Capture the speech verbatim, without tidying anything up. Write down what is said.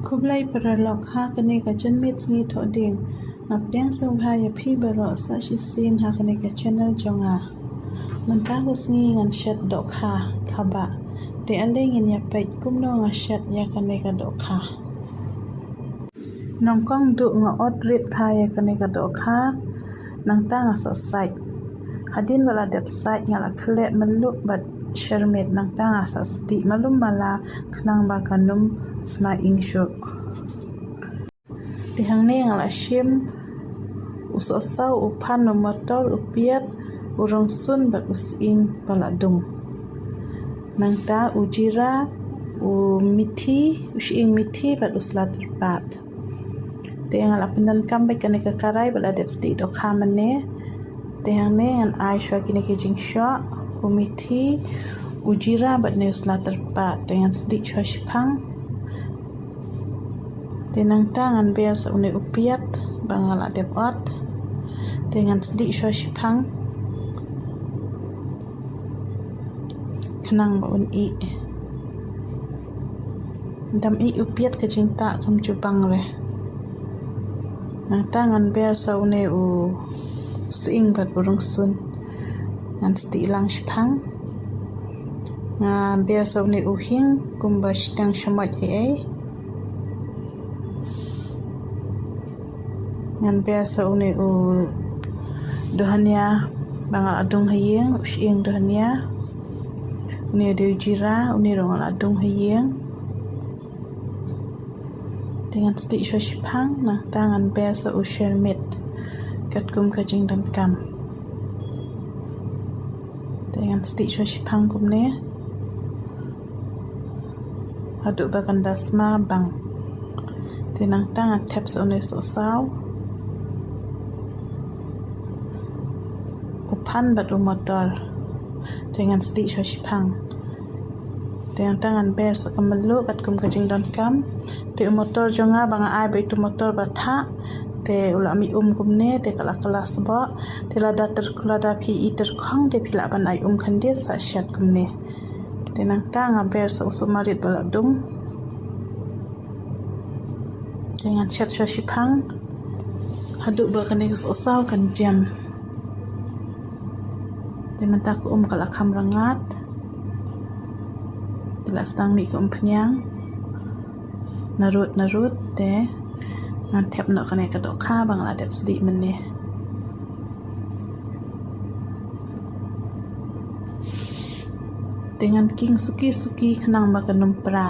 Khublei paralok ha kane ka janmiet sngi Thohdieng. Nga pdiang sngewbha ïa phi baroh sa shisien ha kane ka channel jong nga. Mynta ka sngi ngan shet dohkha kaba. Te ale ngin ïa peit kumno nga shet ïa kane ka dohkha. Nyngkong duh nga ot rit bha ïa kane ka dohkha. Nangta nga sa sait. Hadien ba la dep sait nga la khleh mluh bad sher miet, nangta nga sa sdieh malu mala khnang ba kan ym sma ing shuh. Te hangne nga la shim u sohsaw, u phan, u motor, u piat, u rongsun bad u sying ba la dung. Nangta u jira, u mithi, u sying mithi bad u sla tyrpad. Te nga la pyndonkam beit kane ka karai ba la dep sdieh dohkha mynne. Te hangne ngan ai shuwa kine ki jingshoh, u mithi, u jira bad ne u sla tyrpad. Te ngan sdieh shuwa shiphang. Te nangta ngan ber sa une u piat ba nga la dep ot. Te ngan sdieh shuwa shiphang khnang ba un ih. Dam ih u piat ka jingtah kam ju bang re. Nangta ngan ber sa une u sying bad u rongsun. Ngan sdieh lang shiphang. Nga ber sa une u hing kumba shiteng shamoit ei ei. Ngan ber sa une u dohania ba nga la dung ha ïing, u sying dohania. Une u dei u jira, une ruh nga la dung ha ïing. Te ngan sdieh shuwa shiphang, nangta ngan ber sa u sher miet katkum ka jingdonkam. Te ngan sdieh shuwa shiphang kumne haduh ba kan da sma bang. Te nangta ngan thep sa une u sohsaw, u phan bad u motor. Te ngan sdieh shuwa shiphang. Te nangta ngan ber sa ka mluh katkum ka jingdonkam. Te u motor jong nga ba nga ai beit u motor ba thah. Te u la mih um kumne, te ka la kylla sboh. Te lada tyr-, lada phi i tyrkhong, te phi lah ban ai um khyndiat sa shet kumne. Te nangta nga ber sa u suk marit ba la dung. Te ngan shet shuwa shiphang haduh ba kane ka sohsaw kan jem. Te mynta ka um ka la kham rngat. Te la sdang mih ka umphniang. Narud narud te ngan thep noh kane ka dohkha ba nga la dep sdieh mynne. Te ngan king suki suki khnang ba kan ym pra.